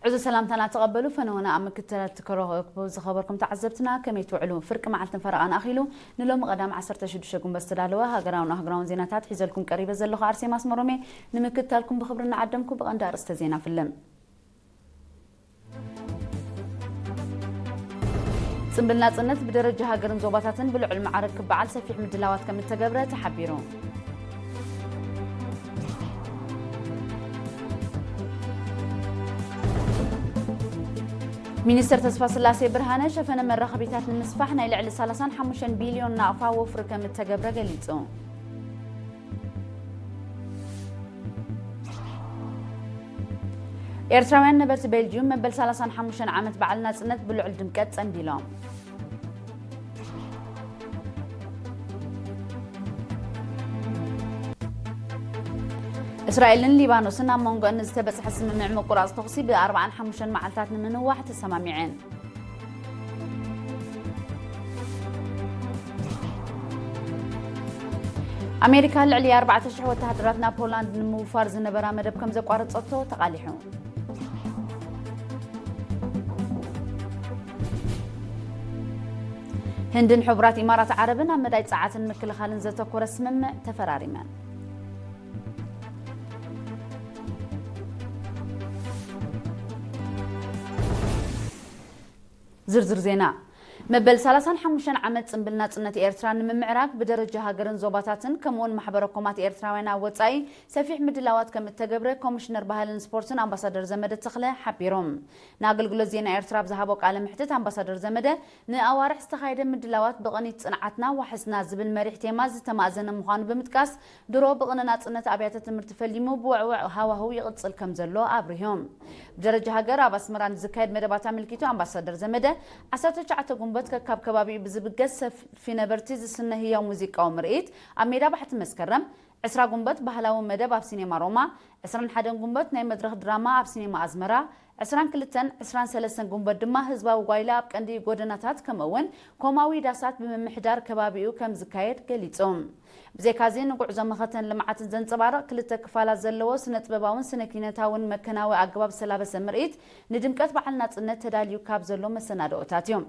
እዚ ሰላምታና ተቐበሉ። ፈነወና ኣብ ምክትታል ትከረኽቡ ዝኸበርኩም ተዓዘብትና ከመይ ትውዕሉ? ፍርቂ መዓልትን ፈረቓን ኣኺሉ ንሎሚ ቀዳም ዓሰርተ ሽዱሽተ ጉንበት ዝተዳለወ ሃገራውን ኣህጉራውን ዜናታት ሒዘልኩም ቀሪበ ዘለኹ ኣርሴማ ኣስመሮም እየ። ንምክትታልኩም ብኽብሪ እናዓደምኩ ብቐንዲ ኣርእስተ ዜና ፍልም። ጽምብል ናጽነት ብደረጃ ሃገርን ዞባታትን ብልዑል ማዕርግ ክበዓል ሰፊሕ ምድላዋት ከም እተገብረ ተሓቢሩ። ሚኒስትር ተስፋስላሴ ብርሃነ ሸፈነ መራኸቢታት ንምስፋሕ ናይ ልዕሊ ሰላሳን ሓሙሽተን ቢልዮን ናቕፋ ወፍሪ ከም እተገብረ ገሊጹ። ኤርትራውያን ነበርቲ ቤልጅዩም መበል ሰላሳን ሓሙሽተን ዓመት በዓል ናጽነት ብልዑል ድምቀት ጸንቢሎም። እስራኤልን ሊባኖስን ኣብ መንጎአን ዝተበጽሐ ስምምዕ ምቁራጽ ተኹሲ ብኣርባዓን ሓሙሽተን መዓልታት ንምንዋሕ ተሰማሚዐን። ኣሜሪካ ልዕሊ ኣርባዕተ ሽሕ ወተሃደራት ናብ ፖላንድ ንምውፋር ዝነበራ መደብ ከም ዘቋረጸቶ ተቓሊሑ። ህንድን ሕቡራት ኢማራት ዓረብን ኣብ መዳይ ጸዓትን ምክልኻልን ዘተኮረ ስምምዕ ተፈራሪመን። ዝርዝር ዜና። መበል ሰላሳን ሓሙሽተን ዓመት ጽምብል ናጽነት ኤርትራ ንምምዕራግ ብደረጃ ሃገርን ዞባታትን ከምኡውን ማሕበረ ኮማት ኤርትራውያን ኣብ ወጻኢ ሰፊሕ ምድላዋት ከም እተገብረ ኮሚሽነር ባህልን ስፖርትን ኣምባሳደር ዘመደ ተኽለ ሓቢሮም። ንኣገልግሎት ዜና ኤርትራ ኣብ ዝሃቦ ቃለ መሕትት ኣምባሳደር ዘመደ ንኣዋርሕ ዝተኻየደ ምድላዋት ብቕኒት ጽንዓትና ዋሕስና ዝብል መሪሕ ቴማ ዝተማእዘነ ምዃኑ ብምጥቃስ ድሮ ብቕነ ናጽነት ኣብያተ ትምህርቲ ፈሊሙ ብውዕውዕ ሃዋህው ይቕጽል ከም ዘሎ ኣብሪሆም። ብደረጃ ሃገር ኣብ ኣስመራ ንዝካየድ መደባት ኣመልኪቱ ኣምባሳደር ዘመደ ዓሰርተ ትሽዓተ ጉንበት ከካብ ከባቢኡ ብዝብገስ ሰፊ ነበርቲ ዝስነ ህያው ሙዚቃዊ ምርኢት ኣብ ሜዳ ባሕቲ መስከረም፣ ዕስራ ጉንበት ባህላዊ መደብ ኣብ ሲኔማ ሮማ፣ ዕስራን ሓደን ጉንበት ናይ መድረኽ ድራማ ኣብ ሲኔማ ኣዝመራ፣ ዕስራን ክልተን ዕስራን ሰለስተን ጉንበት ድማ ህዝባዊ ጓይላ ኣብ ቀንዲ ጎደናታት ከምኡ እውን ኮማዊ ዳሳት ብምምሕዳር ከባቢኡ ከም ዝካየድ ገሊጹ። ብዘይካዚ ንጉዕዞ መኸተን ልምዓትን ዘንጸባርቕ ክልተ ክፋላት ዘለዎ ስነ ጥበባውን ስነ ኪነታውን መከናዊ ኣገባብ ዝተላበሰ ምርኢት ንድምቀት በዓል ናጽነት ተዳልዩ ካብ ዘሎ መሰናድኦታት እዩ።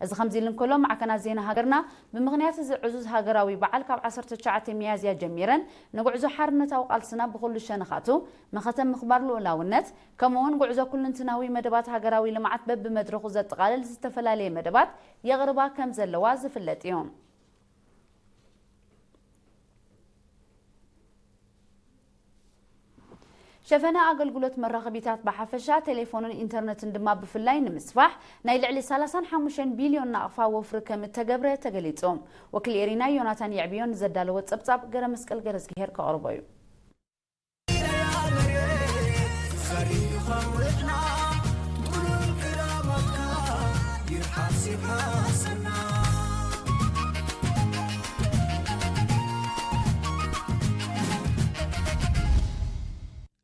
እዚ ከምዚ ኢሉ እንከሎ ማዕከናት ዜና ሃገርና ብምኽንያት እዚ ዕዙዝ ሃገራዊ በዓል ካብ ዓሰርተ ትሽዓተ ሚያዝያ ጀሚረን ንጉዕዞ ሓርነታዊ ቃልስና ብኹሉ ሸነኻቱ መኸተ ምኽባር ልኡላውነት ከምኡ እውን ጉዕዞ ኩልንትናዊ መደባት ሃገራዊ ልምዓት በብመድረኹ ዘጠቓልል ዝተፈላለየ መደባት የቕርባ ከም ዘለዋ ዝፍለጥ እዩ። ሸፈነ ኣገልግሎት መራኸቢታት ብሓፈሻ ቴሌፎንን ኢንተርነትን ድማ ብፍላይ ንምስፋሕ ናይ ልዕሊ ሰላሳን ሓሙሽተን ቢልዮን ናቕፋ ወፍሪ ከም እተገብረ ተገሊጹ። ወኪል ኤሪና ዮናታን የዕብዮ ንዘዳለወ ጸብጻብ ገረ መስቀል ገረዝግሄር ከቕርቦ እዩ።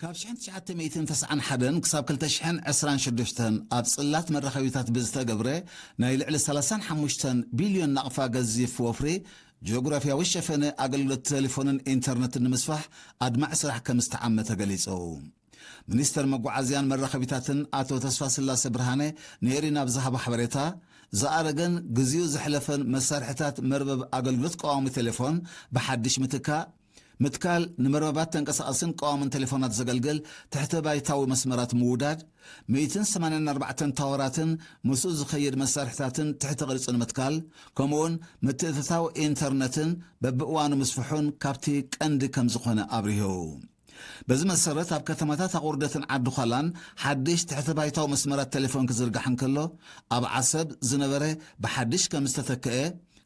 ካብ ሽሕን ትሽዓተ ሚእትን ተስዓን ሓደን ክሳብ ክልተ ሽሕን ዕስራን ሽዱሽተን ኣብ ጽላት መራኸቢታት ብዝተገብረ ናይ ልዕሊ ሰላሳን ሓሙሽተን ቢልዮን ናቕፋ ገዚፍ ወፍሪ ጂኦግራፍያዊ ሸፈነ ኣገልግሎት ቴሌፎንን ኢንተርነትን ንምስፋሕ ኣድማዒ ስራሕ ከም ዝተዓመ ተገሊጹ። ሚኒስተር መጓዓዝያን መራኸቢታትን ኣቶ ተስፋስላሰ ብርሃነ ንኤሪና ብዝሃቦ ሓበሬታ፣ ዝኣረገን ግዜኡ ዘሕለፈን መሳርሒታት መርበብ ኣገልግሎት ቀዋሚ ቴሌፎን ብሓድሽ ምትካእ፣ ምትካል፣ ንመርበባት ተንቀሳቐስን ቀዋምን ቴሌፎናት ዘገልግል ትሕተ ባይታዊ መስመራት ምውዳድ፣ ሚእትን ሰማንያን ኣርባዕተን ታወራትን ምስኡ ዝኸይድ መሳርሒታትን ትሕተ ቅርጺ ንምትካል፣ ከምኡውን ምትእትታው ኢንተርነትን በብእዋኑ ምስፍሑን ካብቲ ቀንዲ ከም ዝኾነ ኣብሪሁ። በዚ መሰረት ኣብ ከተማታት ኣቑርደትን ዓዲ ዃላን ሓድሽ ትሕተ ባይታዊ መስመራት ቴሌፎን ክዝርጋሕ እንከሎ፣ ኣብ ዓሰብ ዝነበረ ብሓድሽ ከም ዝተተክአ፣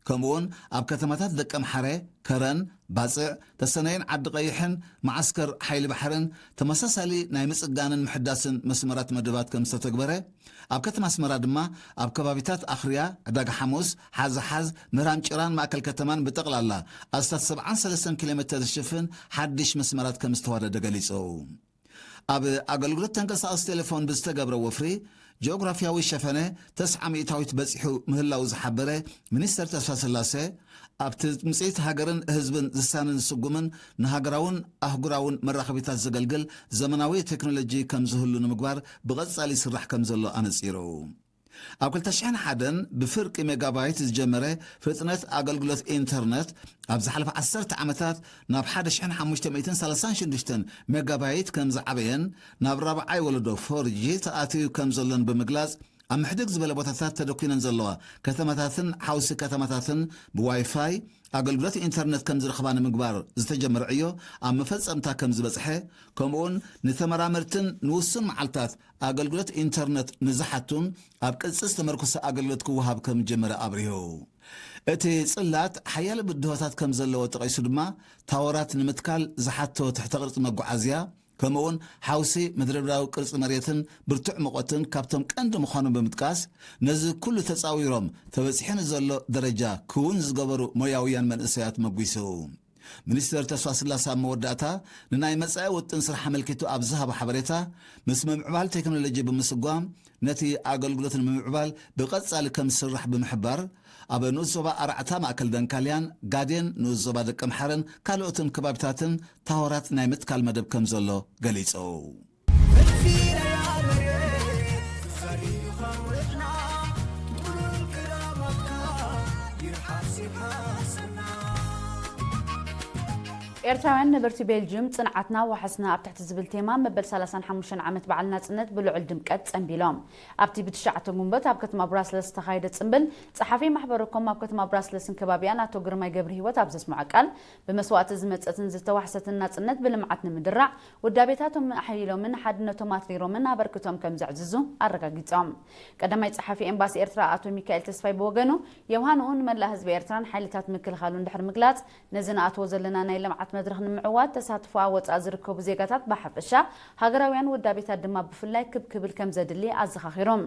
ከምኡውን ኣብ ከተማታት ደቀምሓረ፣ ከረን፣ ባጽዕ፣ ተሰነይን ዓዲ ቀይሕን መዓስከር ሓይሊ ባሕርን ተመሳሳሊ ናይ ምጽጋንን ምሕዳስን መስመራት መደባት ከም ዝተተግበረ፣ ኣብ ከተማ ኣስመራ ድማ ኣብ ከባቢታት ኣኽርያ፣ ዕዳጋ ሓሙስ፣ ሓዝሓዝ፣ ምህራም ጭራን ማእከል ከተማን ብጠቕላላ ኣስታት ሰብዓን ሰለስተን ኪሎ ሜተር ዝሽፍን ሓድሽ መስመራት ከም ዝተዋደደ ገሊጹ። ኣብ ኣገልግሎት ተንቀሳቐሲ ቴሌፎን ብዝተገብረ ወፍሪ፣ ጂኦግራፊያዊ ሸፈነ ተስዓ ሚእታዊት በጺሑ ምህላው ዝሓበረ ሚኒስተር ተስፋስላሴ፣ ኣብቲ ምጽኢት ሃገርን ህዝብን ዝሳንን ዝስጉምን ንሃገራውን ኣህጉራውን መራኸቢታት ዘገልግል ዘመናዊ ቴክኖሎጂ ከም ዝህሉ ንምግባር ብቐጻሊ ይስራሕ ከም ዘሎ ኣነጺሩ። ኣብ ክልተ ሽሕን ሓደን ብፍርቂ ሜጋባይት ዝጀመረ ፍጥነት ኣገልግሎት ኢንተርነት፣ ኣብ ዝሓለፈ ዓሰርተ ዓመታት ናብ ሓደ ሽሕን ሓሙሽተ ሚእትን ሰላሳን ሽዱሽተን ሜጋባይት ከም ዝዓበየን ናብ ራብዓይ ወለዶ ፎር ጂ ተኣትዩ ከም ዘሎን ብምግላጽ፣ ኣብ ምሕድግ ዝበለ ቦታታት ተደኲነን ዘለዋ ከተማታትን ሓውሲ ከተማታትን ብዋይፋይ ኣገልግሎት ኢንተርነት ከም ዝረኽባ ንምግባር ዝተጀመረ ዕዮ ኣብ መፈጸምታ ከም ዝበጽሐ፣ ከምኡውን ንተመራመርትን ንውሱን መዓልታት ኣገልግሎት ኢንተርነት ንዝሓቱን ኣብ ቅጽ ዝተመርኮሰ ኣገልግሎት ክወሃብ ከም ዝጀመረ ኣብሪሁ። እቲ ጽላት ሓያለ ብድሆታት ከም ዘለዎ ጠቒሱ ድማ፣ ታወራት ንምትካል ዝሓቶ ትሕተ ቅርጺ መጓዓዝያ፣ ከምኡውን ሓውሲ መድረብራዊ ቅርጺ መሬትን ብርቱዕ ሙቐትን ካብቶም ቀንዲ ምዃኑ ብምጥቃስ፣ ነዚ ኩሉ ተጻዊሮም ተበጺሑ ንዘሎ ደረጃ ክውን ዝገበሩ ሞያውያን መንእሰያት መጒሱ። ሚኒስተር ተስፋስላሰ ኣብ መወዳእታ ንናይ መጻኢ ውጥን ስራሕ ኣመልኪቱ ኣብ ዝሃቦ ሓበሬታ፣ ምስ ምምዕባል ቴክኖሎጂ ብምስጓም ነቲ ኣገልግሎት ንምምዕባል ብቐጻሊ ከም ዝስራሕ ብምሕባር፣ ኣብ ንኡስ ዞባ ኣርዓታ ማእከል ደንካልያን ጋዴን ንኡስ ዞባ ደቀምሓረን ካልኦትን ከባቢታትን ታወራት ናይ ምትካል መደብ ከም ዘሎ ገሊጹ። ኤርትራውያን ነበርቲ ቤልጅዩም፣ ጽንዓትና ዋሕስና ኣብ ትሕቲ ዝብል ቴማ መበል ሰላሳን ሓሙሽተን ዓመት በዓል ናጽነት ብልዑል ድምቀት ጸንቢሎም። ኣብቲ ብትሽዓተ ጉንበት ኣብ ከተማ ብራስለስ ዝተኻየደ ጽምብል፣ ጸሓፊ ማሕበረ ኮም ኣብ ከተማ ብራስለስን ከባቢኣን ኣቶ ግርማይ ገብረሂወት ኣብ ዘስምዖ ቃል፣ ብመስዋእቲ ዝመጸትን ዝተዋሕሰትን ናጽነት ብልምዓት ንምድራዕ፣ ውዳቤታቶም ኣሐይሎምን ሓድነቶም ኣትሪሮምን ኣበርክቶም ከም ዘዕዝዙ ኣረጋጊጾም። ቀዳማይ ጸሓፊ ኤምባሲ ኤርትራ ኣቶ ሚካኤል ተስፋይ ብወገኑ፣ የውሃንኡ ንመላእ ህዝቢ ኤርትራን ሓይልታት ምክልኻሉን ድሕሪ ምግላጽ፣ ነዚ ንኣትዎ ዘለና ናይ ልምዓት መድረኽ ንምዕዋት ተሳትፎ ኣብ ወጻኢ ዝርከቡ ዜጋታት ብሓፈሻ፣ ሃገራውያን ውዳቤታት ድማ ብፍላይ ክብ ክብል ከም ዘድሊ ኣዘኻኺሮም።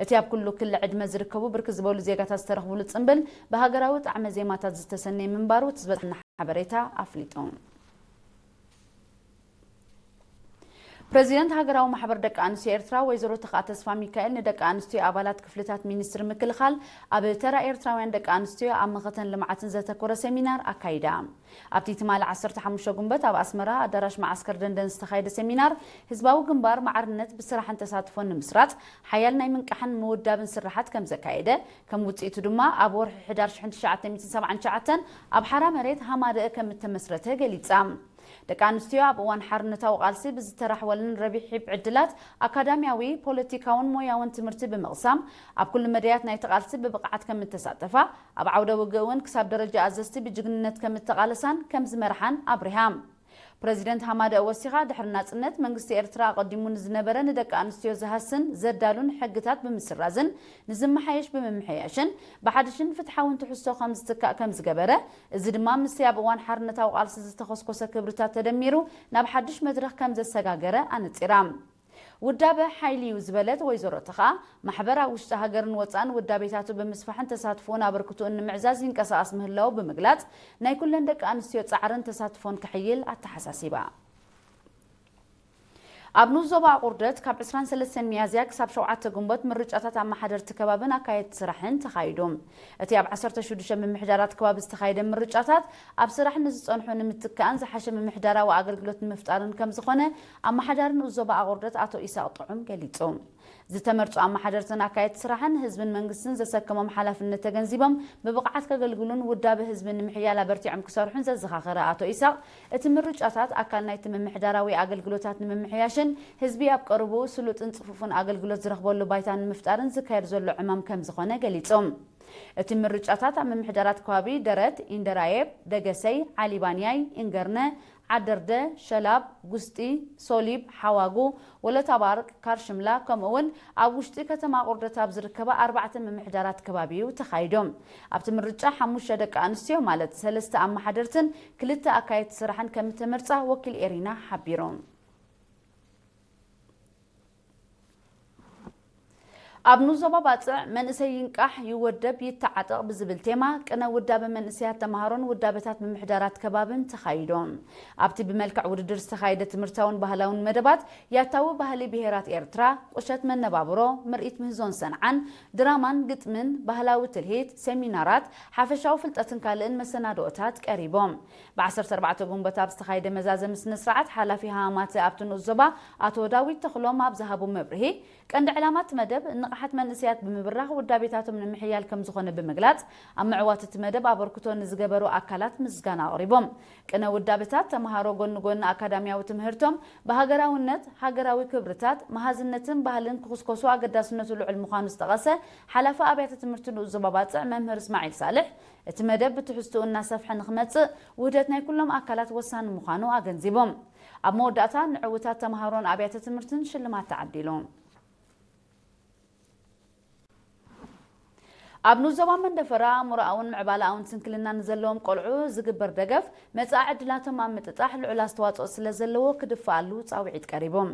እቲ ኣብ ኩሉ ክሊ ዕድመ ዝርከቡ ብርክት ዝበሉ ዜጋታት ዝተረኽብሉ ጽምብል ብሃገራዊ ጣዕመ ዜማታት ዝተሰነየ ምንባሩ እቲ ዝበጽሐና ሓበሬታ ኣፍሊጡ። ፕረዚደንት ሃገራዊ ማሕበር ደቂ ኣንስትዮ ኤርትራ ወይዘሮ ተኽኣ ተስፋ ሚካኤል ንደቂ ኣንስትዮ ኣባላት ክፍልታት ሚኒስትሪ ምክልኻል ኣብ ተራ ኤርትራውያን ደቂ ኣንስትዮ ኣብ መኸተን ልምዓትን ዘተኮረ ሰሚናር ኣካይዳ። ኣብቲ ትማሊ ዓሰርተ ሓሙሽተ ጉንበት ኣብ ኣስመራ ኣዳራሽ መዓስከር ደንደን ዝተኻየደ ሰሚናር፣ ህዝባዊ ግንባር ማዕርነት ብስራሕን ተሳትፎን ንምስራጽ ሓያል ናይ ምንቃሕን ምውዳብን ስራሓት ከም ዘካየደ፣ ከም ውጽኢቱ ድማ ኣብ ወርሒ ሕዳር ሽሕን ትሽዓተ ሚእትን ሰብዓን ትሽዓተን ኣብ ሓራ መሬት ሃማደአ ከም እተመስረተ ገሊጻ። ደቂ ኣንስትዮ ኣብ እዋን ሓርነታዊ ቃልሲ ብዝተራሕወለን ረቢሕ ዕድላት ኣካዳሚያዊ፣ ፖለቲካውን ሞያውን ትምህርቲ ብምቕሳም ኣብ ኩሉ መዳያት ናይቲ ቃልሲ ብብቕዓት ከም እተሳተፋ፣ ኣብ ዓውደ ውግእ እውን ክሳብ ደረጃ ኣዘዝቲ ብጅግንነት ከም እተቓለሳን ከም ዝመርሓን ኣብሪሃ። ፕረዚደንት ሃማደአ ወሲኻ፣ ድሕሪ ናጽነት መንግስቲ ኤርትራ ኣቐዲሙ ንዝነበረ ንደቂ ኣንስትዮ ዝሃስን ዘዳሉን ሕግታት ብምስራዝን ንዝመሓየሽ ብምምሕያሽን ብሓድሽን ፍትሓውን ትሕዝቶ ከም ዝትካእ ከም ዝገበረ፣ እዚ ድማ ምስቲ ኣብ እዋን ሓርነታዊ ቃልሲ ዝተኾስኮሰ ክብርታት ተደሚሩ ናብ ሓድሽ መድረኽ ከም ዘሰጋገረ ኣነጺራ። ውዳበ ሓይሊ እዩ ዝበለት ወይዘሮ ተኽኣ፣ ማሕበር ኣብ ውሽጢ ሃገርን ወጻእን ውዳቤታቱ ብምስፋሕን ተሳትፎኡን ኣበርክቶኡን ንምዕዛዝ ይንቀሳቐስ ምህላዉ ብምግላጽ፣ ናይ ኩለን ደቂ ኣንስትዮ ጻዕርን ተሳትፎን ክሕይል ኣተሓሳሲባ። ኣብ ንኡስ ዞባ ኣቑርደት ካብ ዕስራን ሰለስተን ሚያዝያ ክሳብ ሸውዓተ ጉንበት ምርጫታት ኣመሓደርቲ ከባብን ኣካየድቲ ስራሕን ተኻይዱ። እቲ ኣብ ዓሰርተ ሽዱሽተ ምምሕዳራት ከባቢ ዝተኻየደ ምርጫታት ኣብ ስራሕ ንዝጸንሑ ንምትካእን ዝሓሸ ምምሕዳራዊ ኣገልግሎት ንምፍጣርን ከም ዝኾነ ኣመሓዳሪ ንኡስ ዞባ ኣቑርደት ኣቶ ኢሳቕ ጥዑም ገሊጹ። ዝተመርጹ ኣመሓደርትን ኣካየድቲ ስራሕን ህዝብን መንግስትን ዘሰከሞም ሓላፍነት ተገንዚቦም ብብቕዓት ከገልግሉን ውዳበ ህዝቢ ንምሕያል ኣበርቲዖም ክሰርሑን ዘዘኻኸረ ኣቶ ኢሳቕ፣ እቲ ምርጫታት ኣካል ናይቲ ምምሕዳራዊ ኣገልግሎታት ንምምሕያሽን ህዝቢ ኣብ ቀረብኡ ስሉጥን ጽፉፍን ኣገልግሎት ዝረኽበሉ ባይታ ንምፍጣርን ዝካየድ ዘሎ ዕማም ከም ዝኾነ ገሊጹ። እቲ ምርጫታት ኣብ ምምሕዳራት ከባቢ ደረት፣ ኢንደራየብ፣ ደገሰይ፣ ዓሊባንያይ፣ ኢንገርነ፣ ዓደርደ፣ ሸላብ፣ ጉስጢ፣ ሶሊብ፣ ሓዋጉ፣ ወለታባርቅ፣ ካርሽምላ፣ ከምኡ እውን ኣብ ውሽጢ ከተማ ቁርደት ኣብ ዝርከባ ኣርባዕተ ምምሕዳራት ከባቢ እዩ ተኻይዱ። ኣብቲ ምርጫ ሓሙሽተ ደቂ ኣንስትዮ ማለት ሰለስተ ኣመሓደርትን ክልተ ኣካየድቲ ስራሕን ከም እተመርጻ ወኪል ኤሪና ሓቢሩ። ኣብ ንዞባ ባጽዕ መንእሰይ ይንቃሕ፣ ይወደብ፣ ይተዓጠቕ ብዝብል ቴማ ቅነ ውዳበ መንእሰያት ተምሃሮን ውዳበታት ምምሕዳራት ከባብን ተኻይዶም። ኣብቲ ብመልክዕ ውድድር ዝተኻየደ ትምህርታውን ባህላውን መደባት ያታዊ ባህሊ ብሄራት ኤርትራ፣ ቁሸት መነባብሮ፣ ምርኢት ምህዞን ሰንዓን፣ ድራማን ግጥምን፣ ባህላዊ ትልሂት፣ ሰሚናራት፣ ሓፈሻዊ ፍልጠትን ካልእን መሰናድኦታት ቀሪቦም። ብ14 ጉንበት ኣብ ዝተኻየደ መዛዘሚ ስነ ስርዓት ሓላፊ ሃማማተ ኣብቲ ንኡስ ዞባ ኣቶ ዳዊት ተኽሎም ኣብ ዝሃቦ መብርሂ፣ ቀንዲ ዕላማ እቲ መደብ ንቕሓት መንእሰያት ብምብራኽ ውዳቤታቶም ንምሕያል ከም ዝኾነ ብምግላጽ፣ ኣብ ምዕዋት እቲ መደብ ኣበርክቶ ንዝገበሩ ኣካላት ምስጋና ኣቕሪቦም። ቅነ ውዳበታት ተምሃሮ ጎኒ ጎኒ ኣካዳሚያዊ ትምህርቶም ብሃገራውነት፣ ሃገራዊ ክብርታት፣ መሃዝነትን ባህልን ክኹስኮሱ ኣገዳስነቱ ልዑል ምዃኑ ዝጠቐሰ ሓላፊ ኣብያተ ትምህርቲ ንኡስ ዞባ ባጽዕ መምህር እስማዒል ሳልሕ፣ እቲ መደብ ብትሕዝትኡ እናሰፍሐ ንኽመጽእ ውህደት ናይ ኩሎም ኣካላት ወሳኒ ምዃኑ ኣገንዚቦም። ኣብ መወዳእታ ንዕውታት ተምሃሮን ኣብያተ ትምህርትን ሽልማት ተዓዲሉ። ኣብ ንኡስ ዞባ መንደፈራ ኣእምሮኣውን ምዕባለኣውን ስንክልና ንዘለዎም ቆልዑ ዝግበር ደገፍ መጻኢ ዕድላቶም ኣብ ምጥጣሕ ልዑል ኣስተዋጽኦ ስለ ዘለዎ ክድፈኣሉ ጻውዒት ቀሪቦም።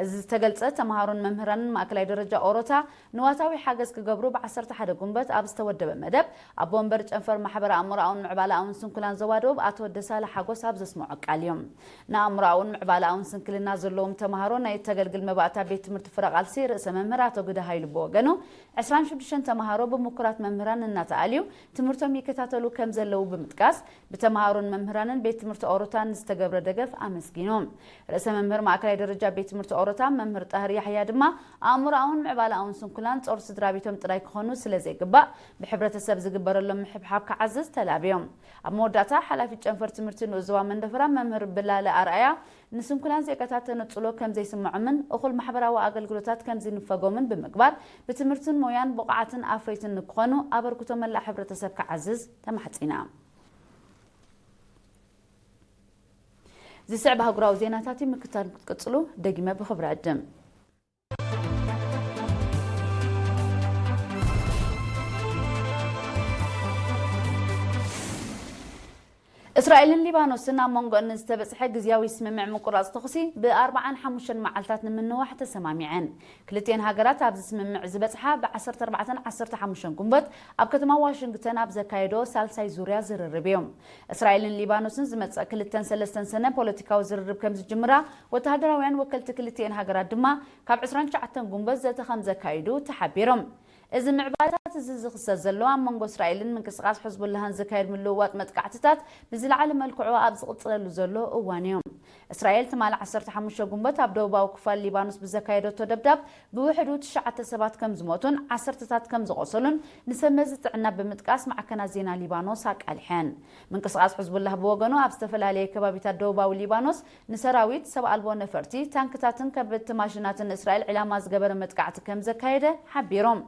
እዚ ዝተገልጸ ተምሃሮን መምህራንን ማእከላይ ደረጃ ኦሮታ ንዋታዊ ሓገዝ ክገብሩ ብ11 ጉንበት ኣብ ዝተወደበ መደብ ኣቦ ወንበር ጨንፈር ማሕበር ኣእምሮኣውን ምዕባለኣውን ስንኩላን ዞባ ደቡብ ኣቶ ደሳለ ሓጎስ ኣብ ዘስምዖ ቃል እዮም። ንኣእምሮኣውን ምዕባለኣውን ስንክልና ዘለዎም ተምሃሮ ናይ እተገልግል መባእታ ቤት ትምህርቲ ፍረ ቃልሲ ርእሰ መምህር ኣቶ ግደ ሃይሉ ብወገኑ 26 ተምሃሮ ብምኩራት መምህራን እናተኣልዩ ትምህርቶም ይከታተሉ ከም ዘለዉ ብምጥቃስ ብተምሃሮን መምህራንን ቤት ትምህርቲ ኦሮታን ዝተገብረ ደገፍ ኣመስጊኖም። ርእሰ መምህር ማእከላይ ደረጃ ቤት ትምህርቲ ኦሮታ መምህር ጣህር ያሕያ ድማ ኣእምሮኣውን ምዕባለኣውን ስንኩላን ጾር ስድራ ቤቶም ጥራይ ክኾኑ ስለ ዘይግባእ ብሕብረተሰብ ዝግበረሎም ምሕብሓብ ክዓዝዝ ተላብዮም። ኣብ መወዳእታ ሓላፊት ጨንፈር ትምህርቲ ንኡስ ዞባ መንደፈራ መምህር ብላለ ኣርኣያ ንስንኩላን ዜጋታት ተነጽሎ ከም ዘይስምዖምን እኹል ማሕበራዊ ኣገልግሎታት ከም ዝንፈጎምን ብምግባር ብትምህርትን ሞያን ብቑዓትን ኣፍረይትን ንክኾኑ ኣበርክቶ መላእ ሕብረተሰብ ክዓዝዝ ተማሕጺና። ዝስዕብ ኣህጉራዊ ዜናታት ምክታል ክትቅጽሉ ደጊመ ብኽብሪ ዕድም። እስራኤልን ሊባኖስን ኣብ መንጎአን ዝተበጽሐ ግዝያዊ ስምምዕ ምቁራጽ ተኹሲ ብ45 መዓልታት ንምንዋሕ ተሰማሚዐን። ክልቲኤን ሃገራት ኣብዚ ስምምዕ ዝበጽሓ ብ14 15 ጉንበት ኣብ ከተማ ዋሽንግተን ኣብ ዘካየዶ ሳልሳይ ዙርያ ዝርርብ እዮም። እስራኤልን ሊባኖስን ዝመጽእ ክልተን ሰለስተን ሰነ ፖለቲካዊ ዝርርብ ከም ዝጅምራ፣ ወተሃደራውያን ወከልቲ ክልቲኤን ሃገራት ድማ ካብ 29 ጉንበት ዘተ ከም ዘካይዱ ተሓቢሮም። እዚ ምዕባለታት እዚ ዝኽሰት ዘሎ ኣብ መንጎ እስራኤልን ምንቅስቃስ ሕዝቡላህን ዝካየድ ምልውዋጥ መጥቃዕትታት ብዝለዓለ መልክዑ ኣብ ዝቕጽለሉ ዘሎ እዋን እዮም። እስራኤል ትማሊ 15 ጉንበት ኣብ ደቡባዊ ክፋል ሊባኖስ ብዘካየደቶ ደብዳብ ብውሕዱ ትሽዓተ ሰባት ከም ዝሞቱን ዓሰርተታት ከም ዝቖሰሉን ንሰብ መዚ ጥዕና ብምጥቃስ ማዕከናት ዜና ሊባኖስ ኣቃሊሐን። ምንቅስቃስ ሕዝቡላህ ብወገኑ ኣብ ዝተፈላለየ ከባቢታት ደቡባዊ ሊባኖስ ንሰራዊት፣ ሰብ ኣልቦ ነፈርቲ፣ ታንክታትን ከበድቲ ማሽናትን እስራኤል ዕላማ ዝገበረ መጥቃዕቲ ከም ዘካየደ ሓቢሮም።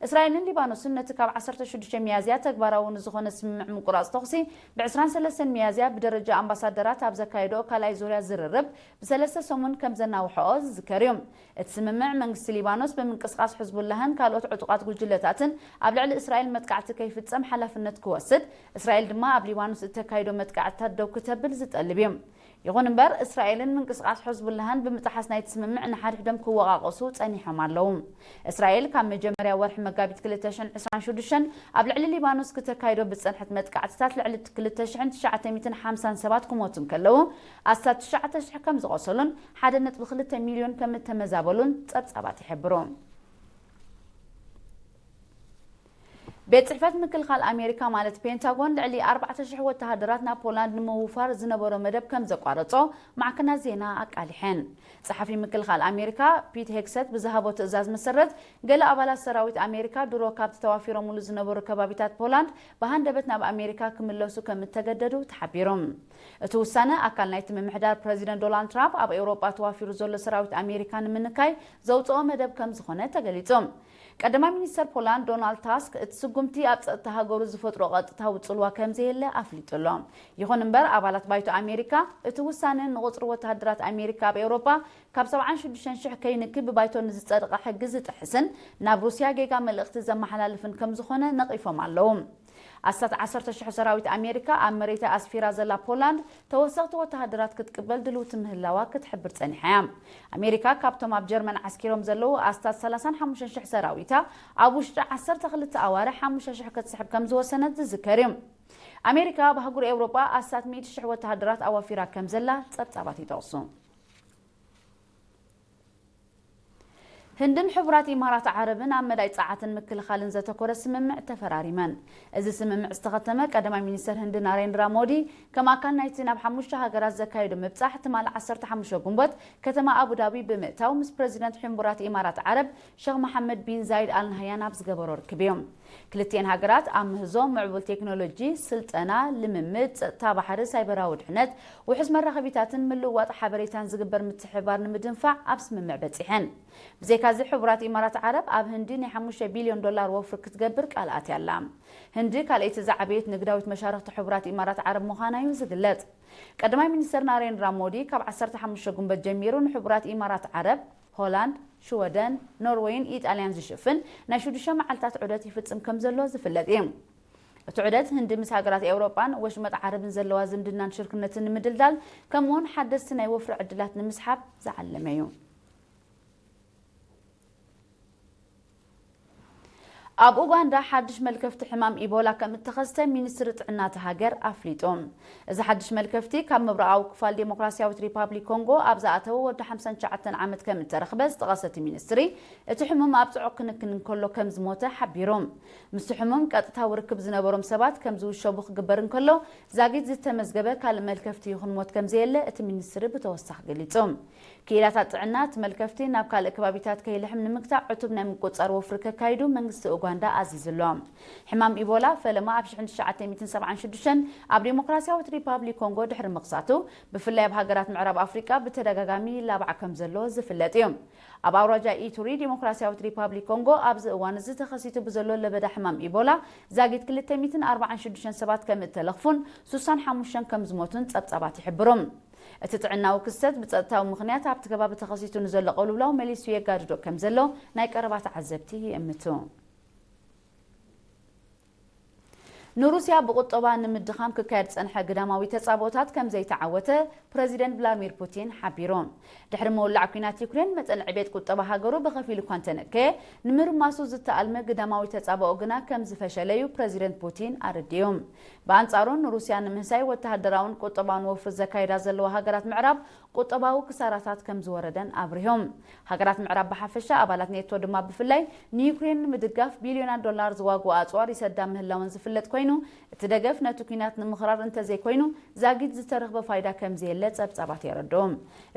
እስራኤልን ሊባኖስን ነቲ ካብ 16 ሚያዝያ ተግባራዊ ንዝኾነ ስምምዕ ምቁራጽ ተኹሲ ብ23 ሚያዝያ ብደረጃ ኣምባሳደራት ኣብ ዘካየደኦ ካልኣይ ዙርያ ዝርርብ ብሰለስተ ሰሙን ከም ዘናውሐኦ ዝዝከር እዩ። እቲ ስምምዕ መንግስቲ ሊባኖስ ብምንቅስቃስ ሕዝቡላህን ካልኦት ዕጡቓት ጉጅለታትን ኣብ ልዕሊ እስራኤል መጥቃዕቲ ከይፍጸም ሓላፍነት ክወስድ፣ እስራኤል ድማ ኣብ ሊባኖስ እተካይዶ መጥቃዕትታት ደው ክተብል ዝጠልብ እዩ። ይኹን እምበር እስራኤልን ምንቅስቃስ ሕዝቡላህን ብምጥሓስ ናይቲ ስምምዕ ንሓድሕዶም ክወቓቐሱ ጸኒሖም ኣለዉ። እስራኤል ካብ መጀመርያ ወርሒ መጋቢት 2026 ኣብ ልዕሊ ሊባኖስ ክተካይዶ ብዝጸንሐት መጥቃዕትታት ልዕሊ 2,950 ሰባት ክሞቱ እንከለዉ ኣስታት 9,000 ከም ዝቖሰሉን 1.2 ሚልዮን ከም እተመዛበሉን ጸብጻባት ይሕብሩ። ቤት ጽሕፈት ምክልኻል ኣሜሪካ ማለት ፔንታጎን ልዕሊ 4,000 ወተሃደራት ናብ ፖላንድ ንምውፋር ዝነበሮ መደብ ከም ዘቋረጾ ማዕከናት ዜና ኣቃሊሐን። ጸሓፊ ምክልኻል ኣሜሪካ ፒት ሄግሰት ብዝሃቦ ትእዛዝ መሰረት ገለ ኣባላት ሰራዊት ኣሜሪካ ድሮ ካብቲ ተዋፊሮምሉ ዝነበሩ ከባቢታት ፖላንድ ብሃንደበት ናብ ኣሜሪካ ክምለሱ ከም እተገደዱ ተሓቢሮም። እቲ ውሳነ ኣካል ናይቲ ምምሕዳር ፕረዚደንት ዶናልድ ትራምፕ ኣብ ኤውሮጳ ተዋፊሩ ዘሎ ሰራዊት ኣሜሪካ ንምንካይ ዘውጽኦ መደብ ከም ዝኾነ ተገሊጹ። ቀዳማይ ሚኒስተር ፖላንድ ዶናልድ ታስክ እቲ ስጉምቲ ኣብ ጸጥታ ሃገሩ ዝፈጥሮ ቀጥታዊ ጽልዋ ከም ዘየለ ኣፍሊጡ ኣሎ። ይኹን እምበር ኣባላት ባይቶ ኣሜሪካ እቲ ውሳነ ንቁጽሪ ወተሃደራት ኣሜሪካ ኣብ ኤውሮጳ ካብ 76,000 ከይንኪ ብባይቶ ንዝጸደቐ ሕጊ ዝጥሕስን ናብ ሩስያ ጌጋ መልእኽቲ ዘመሓላልፍን ከም ዝኾነ ነቒፎም ኣለዉ። ኣስታት ዓሰርተ ሽሕ ሰራዊት ኣሜሪካ ኣብ መሬታ ኣስፊራ ዘላ ፖላንድ ተወሰኽቲ ወተሃደራት ክትቅበል ድልውቲ ምህላዋ ክትሕብር ጸኒሓ እያ። ኣሜሪካ ካብቶም ኣብ ጀርመን ዓስኪሮም ዘለዉ ኣስታት ሰላሳን ሓሙሽተ ሽሕ ሰራዊታ ኣብ ውሽጢ ዓሰርተ ክልተ ኣዋርሕ ሓሙሽተ ሽሕ ክትስሕብ ከም ዝወሰነት ዝዝከር እዩ። ኣሜሪካ ኣብ ኣህጉር ኤውሮጳ ኣስታት ሚእቲ ሽሕ ወተሃደራት ኣዋፊራ ከም ዘላ ጸብጻባት ይጠቕሱ። ህንድን ሕቡራት ኢማራት ዓረብን ኣብ መዳይ ጸዓትን ምክልኻልን ዘተኮረ ስምምዕ ተፈራሪመን። እዚ ስምምዕ ዝተኸተመ ቀዳማይ ሚኒስተር ህንዲ ናሬንድራ ሞዲ ከም ኣካል ናይቲ ናብ ሓሙሽተ ሃገራት ዘካየዶ ምብጻሕ ትማሊ ዓሰርተ ሓሙሽተ ጉንበት ከተማ ኣቡዳቢ ብምእታው ምስ ፕረዚደንት ሕቡራት ኢማራት ዓረብ ሸኽ መሓመድ ቢን ዛይድ ኣል ናህያን ኣብ ዝገበሮ ርክብ እዩ። ክልቲኤን ሃገራት ኣብ ምህዞ ምዕቡል ቴክኖሎጂ፣ ስልጠና፣ ልምምድ፣ ጸጥታ ባሕሪ፣ ሳይበራዊ ድሕነት፣ ውሑስ መራኸቢታትን ምልውዋጥ ሓበሬታን ዝግበር ምትሕብባር ንምድንፋዕ ኣብ ስምምዕ በጺሐን። ብዘይካዚ ሕቡራት ኢማራት ዓረብ ኣብ ህንዲ ናይ ሓሙሽተ ቢልዮን ዶላር ወፍሪ ክትገብር ቃል ኣትያ ኣላ። ህንዲ ካልኣይቲ ዝዓበየት ንግዳዊት መሻርኽቲ ሕቡራት ኢማራት ዓረብ ምዃና እዩ ዝግለጽ። ቀዳማይ ሚኒስተር ናሬንድራ ሞዲ ካብ ዓሰርተ ሓሙሽተ ጉንበት ጀሚሩ ንሕቡራት ኢማራት ዓረብ፣ ሆላንድ፣ ሽወደን፣ ኖርወይን ኢጣልያን ዝሽፍን ናይ ሽዱሽተ መዓልታት ዑደት ይፍጽም ከም ዘሎ ዝፍለጥ እዩ። እቲ ዑደት ህንዲ ምስ ሃገራት ኤውሮጳን ወሽመጥ ዓረብን ዘለዋ ዝምድናን ሽርክነትን ንምድልዳል ከምኡውን ሓደስቲ ናይ ወፍሪ ዕድላት ንምስሓብ ዝዓለመ እዩ። ኣብ ኡጋንዳ ሓድሽ መልከፍቲ ሕማም ኢቦላ ከም እተኸስተ ሚኒስትሪ ጥዕና እታ ሃገር ኣፍሊጡ። እዚ ሓድሽ መልከፍቲ ካብ ምብራቓዊ ክፋል ዴሞክራሲያዊት ሪፓብሊክ ኮንጎ ኣብ ዝኣተወ ወዲ ሓምሳን ትሽዓተን ዓመት ከም እተረኽበ ዝጠቐሰ እቲ ሚኒስትሪ፣ እቲ ሕሙም ኣብ ጽዑቕ ክንክን እንከሎ ከም ዝሞተ ሓቢሩ። ምስቲ ሕሙም ቀጥታዊ ርክብ ዝነበሮም ሰባት ከም ዝውሸቡ ክግበር እንከሎ፣ ዛጊት ዝተመዝገበ ካልእ መልከፍቲ ይኹን ሞት ከም ዘየለ እቲ ሚኒስትሪ ብተወሳኺ ገሊጹ። ክኢላታት ጥዕና እቲ መልከፍቲ ናብ ካልእ ከባቢታት ከይልሕም ንምግታእ ዕቱብ ናይ ምቁጽጻር ወፍሪ ከካይዱ መንግስቲ ኡጋንዳ ኣዚዙ ኣሎ። ሕማም ኢቦላ ፈለማ ኣብ ሽሕን ትሽዓተ ሚእትን ሰብዓን ሽዱሽተን ኣብ ዴሞክራሲያዊት ሪፓብሊክ ኮንጎ ድሕሪ ምኽሳቱ፣ ብፍላይ ኣብ ሃገራት ምዕራብ ኣፍሪቃ ብተደጋጋሚ ይላባዕ ከም ዘሎ ዝፍለጥ እዩ። ኣብ ኣውራጃ ኢቱሪ ዴሞክራሲያዊት ሪፓብሊክ ኮንጎ ኣብዚ እዋን እዚ ተኸሲቱ ብዘሎ ለበዳ ሕማም ኢቦላ ዛጊት ክልተ ሚእትን ኣርባዓን ሽዱሽተን ሰባት ከም እተለኽፉን ሱሳን ሓሙሽተን ከም ዝሞቱን ጸብጻባት ይሕብሩ። እቲ ጥዕናዊ ክስተት ብጸጥታዊ ምኽንያት ኣብቲ ከባቢ ተኸሲቱ ንዘሎ ቅልውላው መሊሱ የጋድዶ ከም ዘሎ ናይ ቀረባ ተዓዘብቲ ይእምቱ። ንሩስያ ብቁጠባ ንምድኻም ክካየድ ዝጸንሐ ግዳማዊ ተጻብኦታት ከም ዘይተዓወተ ፕረዚደንት ቭላድሚር ፑቲን ሓቢሩ። ድሕሪ ምውላዕ ኲናት ዩክሬን፣ መጠን ዕቤት ቁጠባ ሃገሩ ብኸፊል እኳ እንተነከየ፣ ንምርማሱ ዝተኣልመ ግዳማዊ ተጻብኦ ግና ከም ዝፈሸለ እዩ ፕረዚደንት ፑቲን ኣረዲኡ። ብኣንጻሩ፣ ንሩስያ ንምህሳይ ወተሃደራውን ቁጠባውን ወፍሪ ዘካይዳ ዘለዋ ሃገራት ምዕራብ ቁጠባዊ ክሳራታት ከም ዝወረደን ኣብሪሆም። ሃገራት ምዕራብ ብሓፈሻ፣ ኣባላት ኔቶ ድማ ብፍላይ፣ ንዩክሬን ንምድጋፍ ቢልዮናት ዶላር ዝዋግኡ ኣጽዋር ይሰዳ ምህላወን ዝፍለጥ ኮይኑ፣ እቲ ደገፍ ነቲ ኲናት ንምኽራር እንተዘይኮይኑ፣ ዛጊት ዝተረኽበ ፋይዳ ከም ዘየለ ጸብጻባት የረድኡ።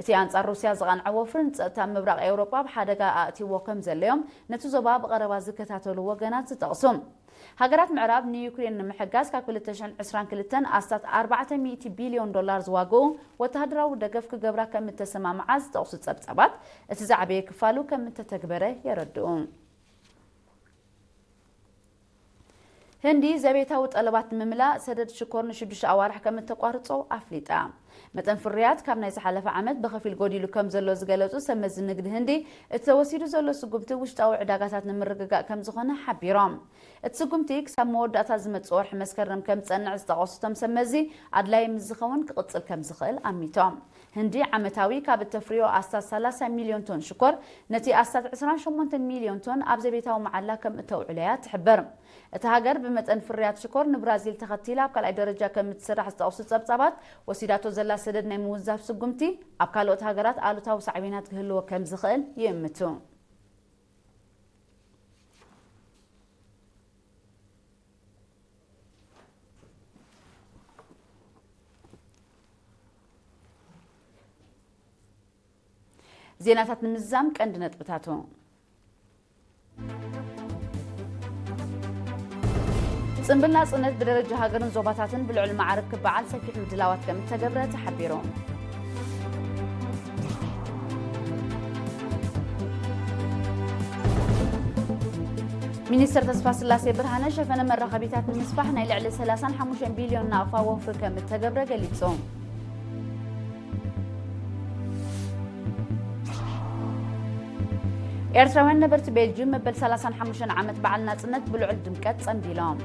እቲ ኣንጻር ሩስያ ዝቐንዐ ወፍሪ ንጸጥታ ምብራቕ ኤውሮጳ ኣብ ሓደጋ ኣእትይዎ ከም ዘለዮም ነቲ ዞባ ብቐረባ ዝከታተሉ ወገናት ዝጠቕሱ። ሃገራት ምዕራብ ንዩክሬን ንምሕጋዝ ካብ ክልተ ሽሕን ዕስራን ክልተን ኣስታት ኣርባዕተ ሚእቲ ቢልዮን ዶላር ዝዋግኡ ወተሃደራዊ ደገፍ ክገብራ ከም እተሰማምዓ ዝጠቕሱ ጸብጻባት፣ እቲ ዝዓበየ ክፋሉ ከም እተተግበረ የረድኡ። ህንዲ ዘቤታዊ ጠለባት ንምምላእ ሰደድ ሽኮር ንሽዱሽተ ኣዋርሕ ከም እተቋርጾ ኣፍሊጣ። መጠን ፍርያት ካብ ናይ ዝሓለፈ ዓመት ብኸፊል ጎዲሉ ከም ዘሎ ዝገለጹ ሰብ መዚ ንግዲ ህንዲ፣ እቲ ተወሲዱ ዘሎ ስጉምቲ ውሽጣዊ ዕዳጋታት ንምርግጋእ ከም ዝኾነ ሓቢሮም። እቲ ስጉምቲ ክሳብ መወዳእታ ዝመጽእ ወርሒ መስከረም ከም ዝጸንዕ ዝጠቐሱ እቶም ሰብ መዚ፣ ኣድላዪ ምስ ዝኸውን ክቕጽል ከም ዝኽእል ኣሚቶም። ህንዲ ዓመታዊ ካብ እተፍርዮ ኣስታት ሰላሳ ሚልዮን ቶን ሽኮር፣ ነቲ ኣስታት ዕስራን ሸሞንተን ሚልዮን ቶን ኣብ ዘቤታዊ መዓላ ከም እተውዕሎ እያ ትሕብር። እታ ሃገር ብመጠን ፍርያት ሽኮር ንብራዚል ተኸቲላ ኣብ ካልኣይ ደረጃ ከም እትስራሕ ዝጠቕሱ ጸብጻባት፣ ወሲዳቶ ዘላ ሰደድ ናይ ምውንዛፍ ስጉምቲ ኣብ ካልኦት ሃገራት ኣሉታዊ ሳዕቤናት ክህልዎ ከም ዝኽእል ይእምቱ። ዜናታት ንምዝዛም ቀንዲ ነጥብታቱ። ጽምብል ናጽነት ብደረጃ ሃገርን ዞባታትን ብልዑል ማዕርግ ክበዓል ሰፊሕ ምድላዋት ከም እተገብረ ተሓቢሩ። ሚኒስትር ተስፋስላሴ ብርሃነ ሸፈነ መራኸቢታት ንምስፋሕ ናይ ልዕሊ ሰላሳን ሓሙሽተን ቢልዮን ናቕፋ ወፍሪ ከም እተገብረ ገሊጹ። ኤርትራውያን ነበርቲ ቤልጅዩም መበል ሰላሳን ሓሙሽተን ዓመት በዓል ናጽነት ብልዑል ድምቀት ጸንቢሎም።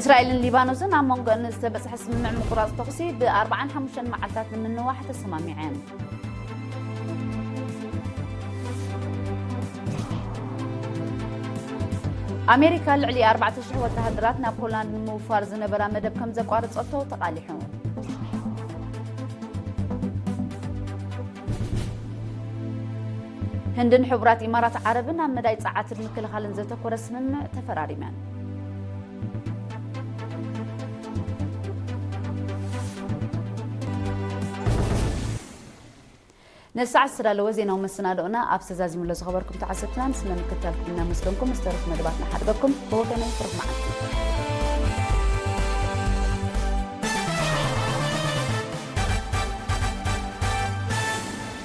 እስራኤልን ሊባኖስን ኣብ መንጎአን ዝተበጽሐ ስምምዕ ምቁራጽ ተኹሲ ብኣርባዓን ሓሙሽተን መዓልታት ንምንዋሕ ተሰማሚዐን። ኣሜሪካ ልዕሊ ኣርባዕተ ሽሕ ወተሃደራት ናብ ፖላንድ ንምውፋር ዝነበራ መደብ ከም ዘቋረጸቶ ተቓሊሑ። ህንድን ሕቡራት ኢማራት ዓረብን ኣብ መዳይ ጸዓትን ምክልኻልን ዘተኮረ ስምምዕ ተፈራሪመን። ነሰዓት ዝተዳለወ ዜናዊ መሰናድኦና ኣብ ተዛዚሙ ኣሎ። ዝኸበርኩም ተዓዘብትና፣ ንስለ ምክትታልኩም እናመስገንኩም፣ ዝተረፉ መደባትና ሓድገኩም። ብወገነይ፣ ብሩኽ መዓልቲ።